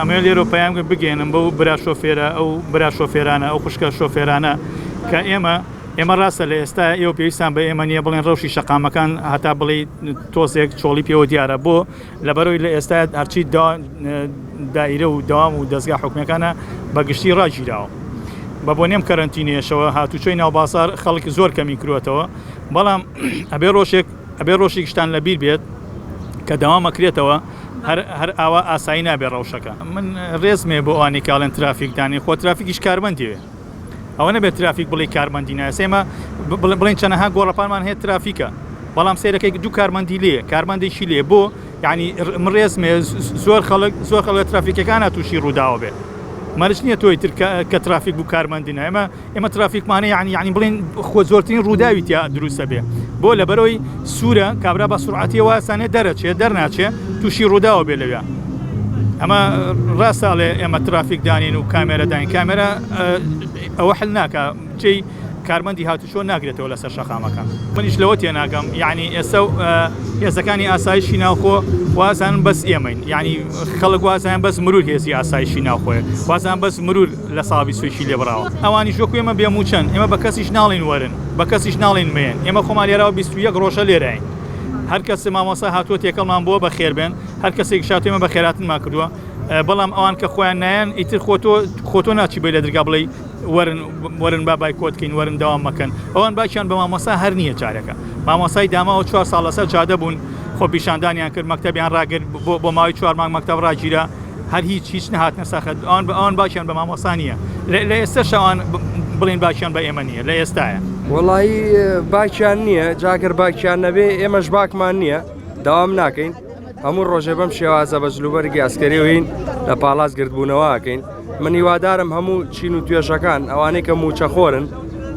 ئەمەوێت لێرەوە پەیام بگەیەنم بەو برا شۆفێرە ئەو برا شۆفێرانە ئەو خوشکە شۆفێرانە کە ئێمە ئێمە ڕاستە لە ئێستا ئێوە پێویستان بە ئێمە نییە بڵێن ڕەوشی شەقامەکان هەتا بڵێ تۆزێک چۆڵی پێوە دیارە بۆ لەبەرەوەی لە ئێستا هەرچی دائیرە و دەوام و دەزگا حکومیەکانە بە گشتی ڕاگیراوە بە بۆنێم کەرەنتینەیەشەوە هاتوچۆی ناو بازار خەڵک زۆر کەمی کروەتەوە بەڵام ئەبێ ڕۆژێک ئەبێ ڕۆژێکیشتان لەبیر بێت کە دەوام ئەکرێتەوە هەر هەر ئاوا ئاسایی نابێ ڕەوشەکە. من ڕێزم هەیە بۆ ئەوانەی کە ئەڵێن ترافیک دانێ خۆ ترافیکیش کارمەندی هەیە ئەوە نەبێت ترافیک بڵێی کارمەندی نایە ئێمە بڵێن چەنەها گۆڕەپانمان هەیە ترافیکە بەڵام سەیرەکەی دوو کارمەندی لێ کارمەندێکی لێ بۆ یعنی من ڕێزم هەیە زۆر خەڵک زۆر خەڵک لە ترافیکەکانە تووشی ڕووداوە بێ مەرج نییە تۆی تر کە ترافیک بوو کارمەندی نایە ئێمە ئێمە ترافیکمانە یعنی یعنی بڵێن خۆ زۆرترین ڕووداوی تیا دروستە بێ بۆ لەبەرەوەی سوورە کابرا بە سرعەتیەوە سانێ دەرەچێ دەرناچێ تووشی ڕووداوە بێ لەوێ ئەمە ڕاستە ئەڵێ ئێمە ترافیک دانین و کامێرە داین کامێرە ئەوە حل ناکە جێی کارمەندی هاتوچۆ ناگرێتەوە لەسەر شەقامەکان منیش لەوە تێناگەم یعنی ئێستا هێزەکانی ئاسایشی ناوخۆ وازانن بەس ئێمەین یعنی خەڵک وازان بەس مرور هێزی ئاسایشی ناوخۆیە وازان بەس مرور لە ساڵ بیستویەکی لێ بڕاوە ئەوانیش وەکو ئێمە بێ مووچەن ئێمە بە کەسیش ناڵێین وەرن بە کەسیش ناڵێین مەیەن ئێمە خۆمان لێراوە 21 ڕۆژە لێراین هەر کەس مامۆستا هاتووە تێکەڵمان بووە بە خێر بێن هەر کەسێک شاتێ ئێمە بە خێراتنمان کردووە بەڵام ئەوان کە خۆیان نایەن ئیتر خۆتۆ خۆتۆ ناچی بێ لە درگا بڵێ وەرن وەرن با بایکۆت کەین وەرن دەوام مەکەن ئەوان باکیان بە مامۆستا هەر نییە جارەکە مامۆستای داماوە چوار ساڵ لەسەر جادە بوون خۆپیشاندانیان کرد مەکتەبیان ڕاگرت بۆ بۆ ماوەی چوار مانگ مەکتەب ڕاگیرا هەر هیچ هیچ نەهاتنە سەخت ئەوان ئەوان باکیان بە مامۆستا نییە لە ئێستاش ئەوان بڵێن باکیان بە ئێمە نییە لە ئێستاە. وەڵایی باکیان نییە جاگەر باکیان نەبێ ئێمەش باکمان نییە داوام ناکەین هەموو ڕۆژێ بەم شێوازە بە جلوبەرگی ئەسکەریەوەین لە پاڵاس گردبوونەوەکەین من هیوادارم هەموو چین و توێژەکان ئەوانەی کە موچەخۆرن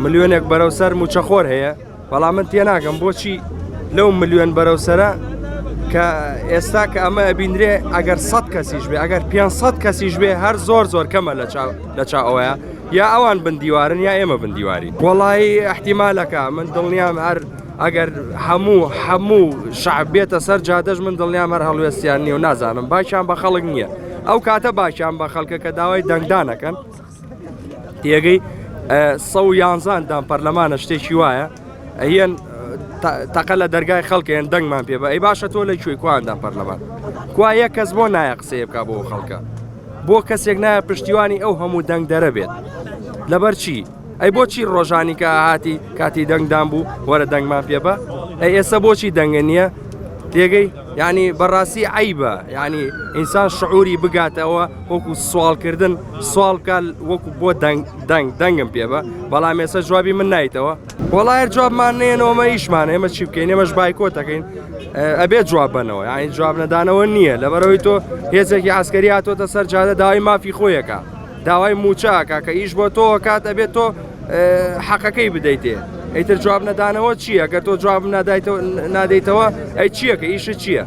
ملیۆنێک بەرەو سەر موچەخۆر هەیە بەڵام من تێناگەم بۆچی لەو ملیۆن بەرەو سەرە کە ئێستا کە ئەمە ئەبینرێ ئەگەر 100 کەسیش بێ ئەگەر 500 کەسیش بێ هەر زۆر زۆر کەمە لە چاو لە چاوەیە یا ئەوان بندیوارن یا ئێمە بندیواری وەڵایی احتیمالەکە من دڵنیام هەر ئەگەر هەموو هەموو شعب بێتە سەر جادەش من دڵنیام هەر هەڵوێستیان نییە و نازانم باکیان بە خەڵک نییە ئەو کاتە باکیان بە خەڵکە کە داوای دەنگدانەکەن تێگەی سە و یانزان دام پەرلەمانە شتێکی وایە ئەیەن تەقە لە دەرگای خەڵکێن دەنگمان پێ بە ئەی باشە تۆ لە کوێی کواندان پەرلەمان کوا یەک کەس بۆ نایە قسەیە بک بۆ خەڵکە بۆ کەسێک نایە پشتیوانی ئەو هەموو دەنگ دەرە بێت لەبەر چی ئەی بۆچی ڕۆژانی کە هاتی کاتی دەنگدان بوو وەرە دەنگمان پێ بە ئەی ئێستا بۆچی دەنگە نییە تێگەی ینی بەڕاستی عیبە ینی ئینسان شعوری بگاتەوە وەکو سواڵکردن سواڵ بکە وەکو بۆ دەنگ دەنگ دەنگم پێ بە بەڵام ئێستا جوابی من نایتەوە وەڵا هەر جوابمان نێنەوە ئەمە ئیشمان ئێمە چی بکەین ئێمەش بایکۆت دەکەین ئەبێ جواب بنەوە یعنی جواب نەدانەوە نییە لەبەرەوەی تۆ هێزێکی عسکەری هاتۆتە سەر جادە داوای مافی خۆیەکە داوای موچەکە کە ئیش بۆ تۆ کات ئەبێت تۆ حەقەکەی بدەیتێ ئیتر جواب نەدانەوە چییە کە تۆ جواب نادایتەوە نادەیتەوە ئەی چییە کە ئیشت چییە؟